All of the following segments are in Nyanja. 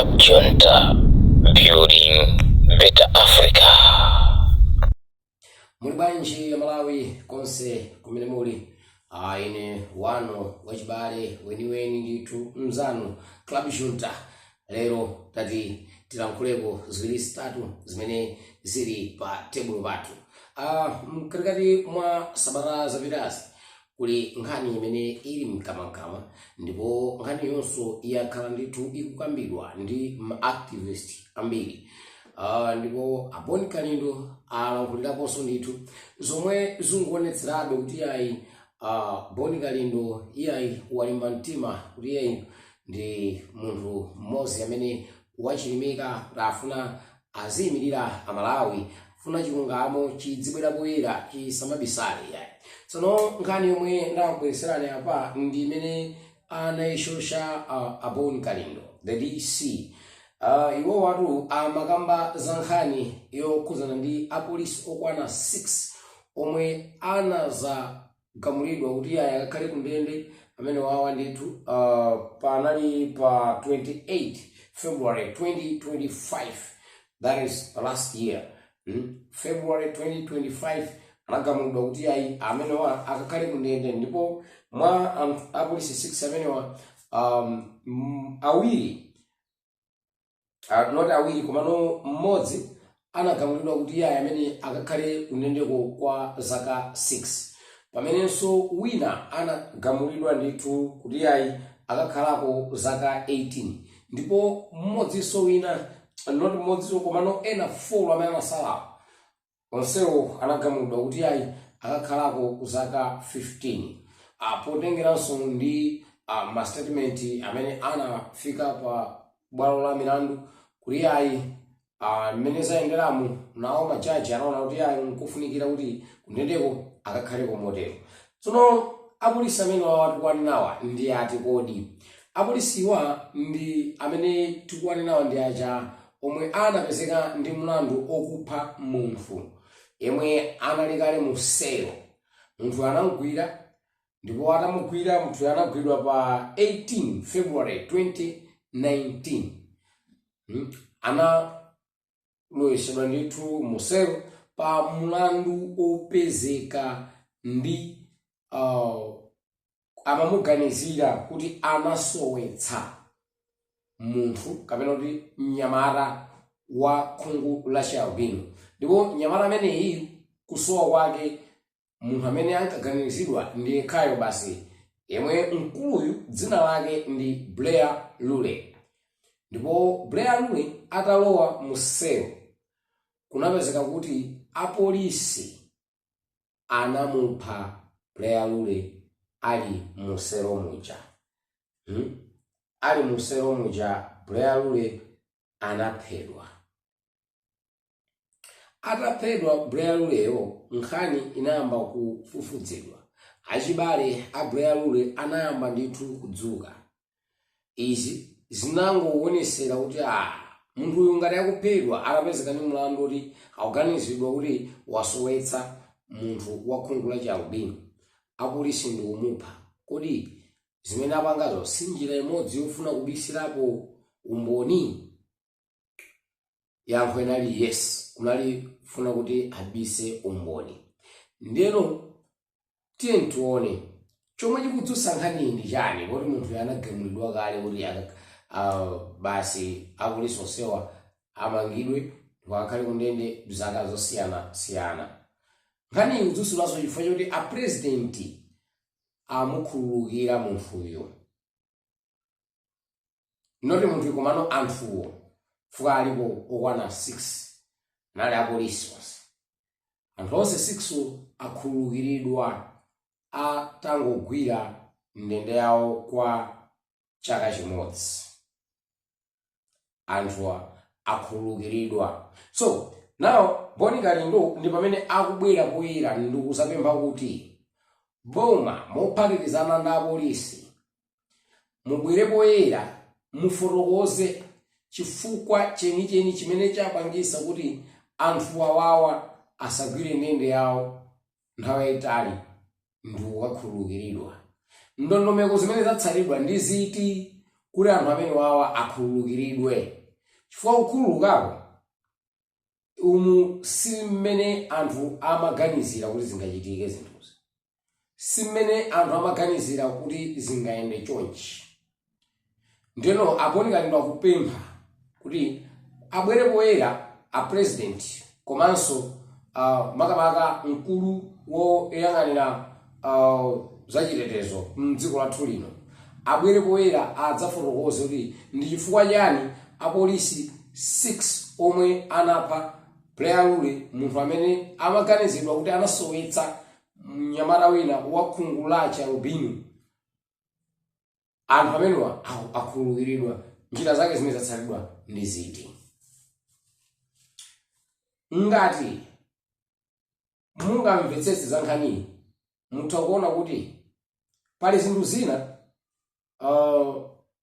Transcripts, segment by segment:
Club Junta, building better Africa. Muli bwanji Amalawi konse kumene muli? Ine wanu wachibale weniweni ndithu, mzanu Club Junta. Lero tati tilankhuleko ziwiri zitatu zimene zili pa tebulo pathu. Mkatikati mwa sabata zapitazi kuli nkhani imene ili mkamwamkamwa, ndipo nkhani yonso yakhala ndithu ikukambidwa ndi ma-activist ambiri. Ndipo a Bon Kalindo alankhuliraponso ndithu zomwe zikuonetserabe kuti ayi, Bon Kalindo iyayi walimba mtima kuti iyayi ndi munthu mmodzi amene wachilimika kuti afuna aziyimirira Amalawi, funa chilungamo chidzibwera poyera, chisamabisale iyayi. Tsono nkhani yomwe ndakubweretserani apa ndi imene anayishosha a Bon Kalindo, the DC. Iwo watu amakamba za nkhani yokhudzana ndi apolisi okwana 6 omwe anazagamulidwa kuti ayi akakhale kundende amene wawa ndithu. Panali pa 28 February 2025, that is last year, February 2025 anagamulidwa kuti ayi amenewa akakhale kundende. Ndipo mwa anthu apolisi 6 amenewa, awiri, not awiri komano mmodzi anagamulidwa kuti iye amene akakhale kundendeko kwa zaka 6, pamenenso wina anagamulidwa ndithu kuti ayi akakhalako zaka 18, ndipo mmodzinso wina, not mmodzinso komano ena 4 amene anasalawo onsewo anagamulidwa kuti ayi akakhalako zaka 15, potengeranso ndi ma statement amene anafika pa bwalo la milandu kuti ayi, mmene zayenderamu, nawo majaji anaona kuti ayi, nkufunikira kuti kundendeko akakhaleko motero. Tsono apolisi amene wawa tikuwanenawa ndi ati kodi? Apolisiwa ndi amene tikuwanenawa ndi aja omwe anapezeka ndi mlandu okupha munthu yemwe anali kale mu selo. Munthu anamugwira, ndipo atamugwira munthu anagwidwa pa 18 February 2019. Analowetsedwa ndithu mu selo pa mlandu opezeka ndi amamuganizira kuti anasowetsa munthu kapena kuti mnyamata wa khungu la chialbino. Ndipo mnyamata ameneyi kusowa kwake, munthu amene ankaganizidwa ndi yekhayo basi, yemwe mkuluyu dzina lake ndi Blair Lule. Ndipo Blair Lule atalowa mu selo, kunapezeka kuti apolisi anamupha Blair Lule ali mu selo muja, Ali mu selo muja Blair Lule anaphedwa. Ataphedwa Blair Luleyo, nkhani inayamba kufufuzidwa. Achibale a Blair Lule anayamba ndithu kudzuka. Izi zinangowonesera kuti a munthu uyu ngati akuphedwa atapezeka ndi mlandu kuti akuganizidwa kuti wasowetsa munthu wa khungu la chialubino, apolisi ndi kumupha, kodi zimene apangazo si njira imodzi yofuna kubisirapo umboni? Yankho inali yes, kunali kufuna kuti abise umboni. Ndeno tiye tione chomwe chikudzutsa nkhaniyi ndi chani, poti munthu anagamulidwa kale kuti basi apolisi onsewa amangidwe ndipo akhale kundende zaka zosiyanasiyana. Nkhaniyi ikudzutsidwanso chifukwa choti apresidenti amukhululukira munthuyo, not munthu komano anthuwo, fuka alipo okwana 6, nali apolisi onse. Anthu onse 6 akhululukiridwa atangogwira ndende yawo kwa chaka chimodzi. Anthuwa akhululukiridwa. So now Boni Kalindo ndi pamene akubwera poyera ndikuzapempha kuti boma mophatikizana ndi apolisi mubwere poyera, mufotokoze chifukwa chenicheni chimene chapangisa kuti anthu awawa asagwire ndende yawo nthawi yayitali ndi kukakhululukiridwa. Ndondomeko zimene zatsatidwa ndi ziti? Kuti anthu amene wawa akhululukiridwe, chifukwa kukhululukako umu si mmene anthu amaganizira kuti zingachitike zinthuzi, si mmene anthu amaganizira kuti zingayende chonchi. Ndeno a Bon Kalindo akupempha kuti abwere poyera a president komanso makamaka mkulu woyang'anira zachitetezo mdziko lathu lino, abwere poyera adzafotokoze kuti ndi chifukwa chani apolisi 6 omwe anapha Buleya Lule, munthu amene amaganizidwa kuti anasowetsa mnyamata wina wa khungu la chialubino, anthu amenewa akhululukiridwa, njira zake zimene zatsatidwa ndi ziti. Ngati mungamvetsetse za nkhaniyi, mutha kuona kuti pali zinthu zina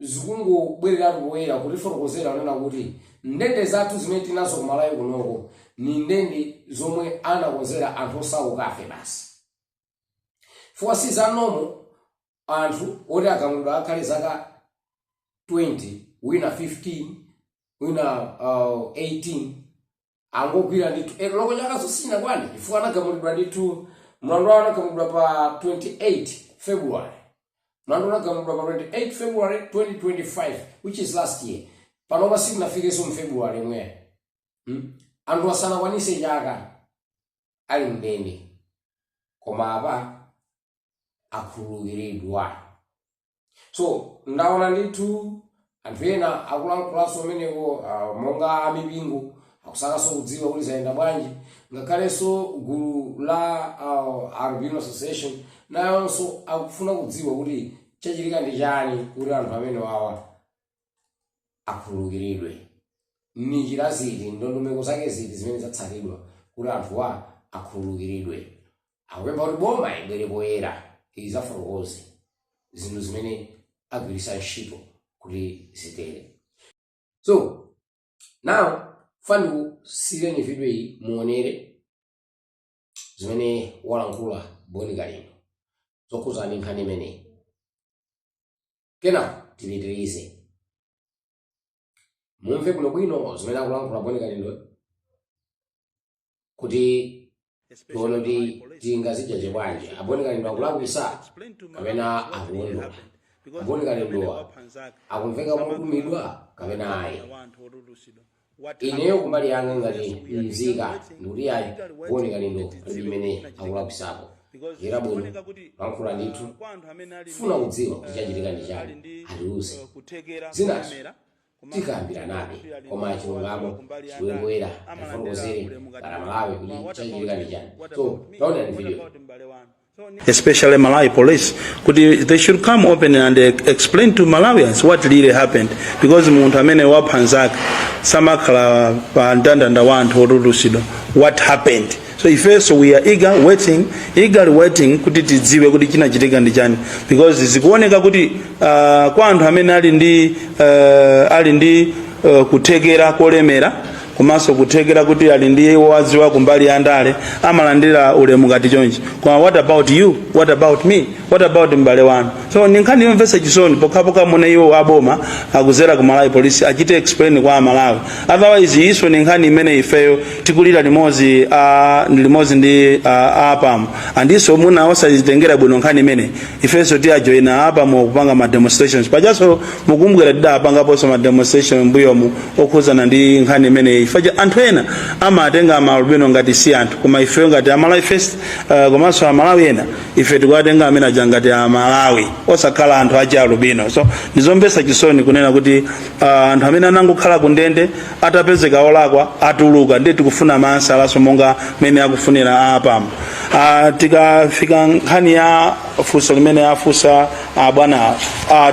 zikungobwereratu poyera kutifotokozera kunena kuti ndende zathu zimene tinazo kumalawi kunoko ni ndende zomwe anakonzera anthu osaukafe basi, chifukwa si zanomo. Anthu oti agamulidwa akhale zaka 20, wina 15, wina 18, angogwira ndithu loko chaka sosinakwane, chifukwa anagamulidwa ndithu, mlandu wawo anagamulidwa pa 28 February, mlandu unagamulidwa pa 28 February 2025, which is last year. Panopa sitinafikenso mu February mweya, Anthu asanakwanise chaka ali mndende, koma apa akhululukiridwa. So ndaona ndithu anthu ena akulankhulanso ameneko, monga amipingo akusakanso kudziwa kuti zayenda bwanji. Ngakhalenso gulu la Albino Association nayonso akufuna kudziwa kuti chachitika ndi chani kuti anthu amene wawa akhululukiridwe, ni njira ziti, ndondomeko zake ziti zimene zatsatidwa kuti anthuwa akhululukiridwe. Akupempha kuti boma ibwere poyera izafotokoze zinthu zimene agwiritsa ntchito kuti zitere. So now fandikusiyireni video iyi, muonere zimene walankhula Boni Kalindo zokhuzana ndi nkhani imeneyi, kenako tipitirize. Mumve bwinobwino zimene akulankhula Boni Kalindo kuti tione kuti tingazijaje bwanji. Aboni Kalindo akulakwisa kapena akulondola? Aboni Kalindowa akumveka motumidwa kapena ayi? Ineyo kumbali yanga ngati mzika ndikuti ayi, Boni Kalindo palibe imene akulakwisapo, chera bwino lankhula ndithu. Funa kudziwa kuti chachitika ndi chani, atiuze. Zinazo tikambiranabe, koma chilungamo chibwere poyera, atifotokozere ngati Malawi kuti chachitika ndi chani. So taonani video. Especially Malawi police, kuti they should come open and explain to Malawians what really happened, because munthu amene wapha nzake samakhala pa mndandanda wa anthu otulusidwa. What happened? So ifenso we are eagerly waiting kuti tidziwe kuti chinachitika ndi chani, because zikuoneka kuti kwa anthu amene ali ndi kuthekera kolemera komanso kuthekera kuti ali ndi wadziwa kumbali ya ndale amalandira ulemu ngati chonchi. Koma what about you? What about me? What about m'bale wanu? So ni nkhani yomvetsa chisoni. Pokhapokha mune iwo aboma akuzera ku Malawi Police achite explain kwa Amalawi, otherwise iso ni nkhani imene ifeyo tikulira limodzi ndi APAM. Andiso muna osazitengera bwino nkhani imene ifenso tiyajoyina APAM kupanga ma demonstrations. Pachaso mukumbukira tidapangaponso ma demonstration mbuyomu okhuzana ndi nkhani imeneyi. Faja anthu ena amatenga amalubino ngati si anthu, koma ifeyo ngati Amalawi First, komanso Amalawi ena, ife tikuwatenga amene aja ngati Amalawi, osakhala anthu achi alubino. So ndizomvetsa chisoni kunena kuti anthu amene anangokhala ku ndende atapezeka olakwa atuluka. Ndiye tikufuna mansalaso monga mene akufunira APAM. Tikafika nkhani ya funso limene afunsa abwana,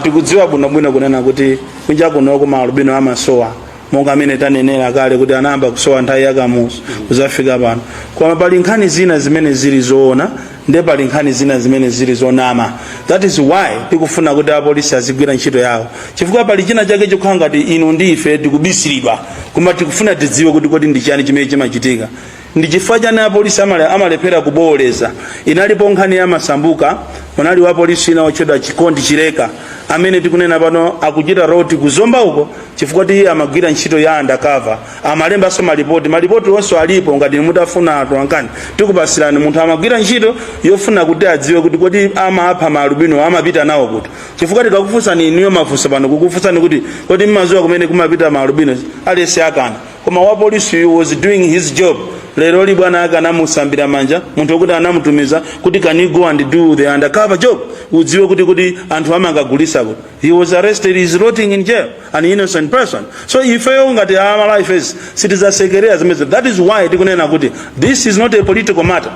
tikudziwa bwinobwino kunena kuti kunja kuno kuma alubino amasowa, monga amene tanenera kale kuti anayamba kusowa nthawi ya Kamuzu kuzafika pano. Koma pali nkhani zina zimene zili zoona, ndiye pali nkhani zina zimene zili zonama. That is why tikufuna kuti apolisi azigwira ntchito yawo, chifukwa pali china chake chokhala ngati inu ndi ife tikubisiridwa, koma tikufuna tidziwe kuti kodi ndi chani chimene chimachitika. Ndi chifukwa chani apolisi amalephera kubooleza? Inalipo nkhani ya Masambuka. Munali wa polisi ina otchedwa Chikondi Chileka, amene tikunena pano akuchita rot kuzomba uko, chifukwa ti iye amagwira ntchito ya undercover, amalembanso malipoti. Malipoti onse alipo. Ngati mutafuna atolankhani, tikupasirani. Munthu amagwira ntchito yofuna kuti adziwe kuti kodi amapha maalubino amapita nawo kuti, chifukwa tikakufunsani inuyo mafunso pano, kukufunsani kuti kodi mmaziwa kumene kumapita maalubino, aliyense akana. Koma wa polisi was doing his job. Lero li bwana ake anamusambira manja, munthu wokuti anamutumiza kuti, "Can you go and do the undercover job, udziwe kuti anthu amangagulisa kuti?" He was arrested, he is rotting in jail, an innocent person. So ifeyo ngati amalawi sitizasekerera zimenezo. That is why tikunena kuti this is not a political matter.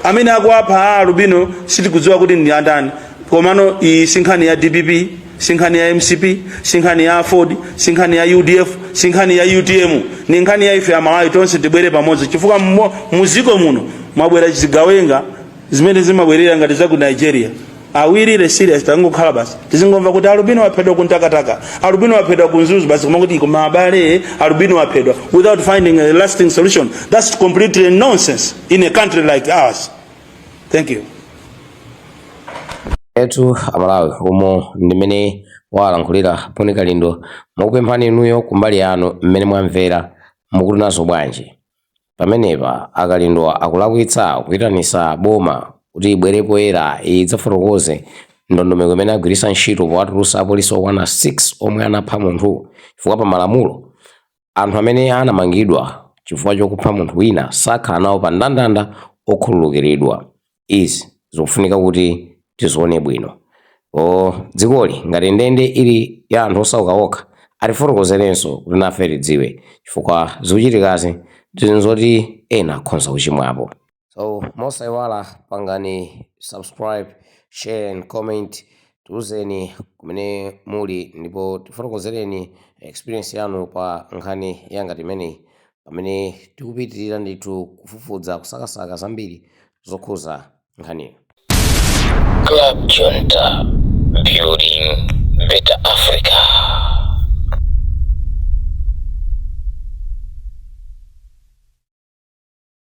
Amene akuapha alubino sitikudziwa kuti ndi andani, komano iyi sinkhani ya DPP, sinkhani ya MCP, sinkhani ya AFORD, sinkhani ya UDF, sinkhani ya UTM, ni nkhani ya ife Amalawi tonse. Tibwere pamodzi, chifukwa muziko muno mwabwera zigawenga zimene zimabwerera ngati za ku Nigeria. Awirire serious, tangokhala basi, tizingomva kuti alubino waphedwa ku Ntakataka, alubino waphedwa ku Mzuzu, basi koma kuti koma abale, alubino waphedwa, without finding a lasting solution. That's completely nonsense in a country like ours. Thank you. Etu Amalawi, umo ndimene walankhulira Bon Kalindo. Mukupemphani inuyo kumbali yanu, mmene mwamvera, mukuti nazo bwanji? Pamenepa aKalindo akulakwitsa kuyitanisa boma kuti ibwere poyera idzafotokoze ndondomeko imene agwiritsa ntchito powatulutsa apolisi okwana 6 omwe anapha munthu, chifukwa pa malamulo anthu amene anamangidwa chifukwa chokupha munthu wina sakhala nawo pa ndandanda okhululukiridwa. Izi zikufunika kuti tizione bwino. O dzikoli ngati ndende ili ya anthu osauka okha, atifotokozerenso kuti nafe tidziwe, chifukwa zikuchitikazi ndi zoti ena akhoza kuchimwapo. So mosayiwala, pangani subscribe, share and comment. Tiuzeni kumene muli ndipo tifotokozereni experience yanu pa nkhani yangati imeneyi, pamene tikupitirira ndithu kufufuza, kusakasaka zambiri zokhuza nkhaniyo. Club Junta, building better Africa.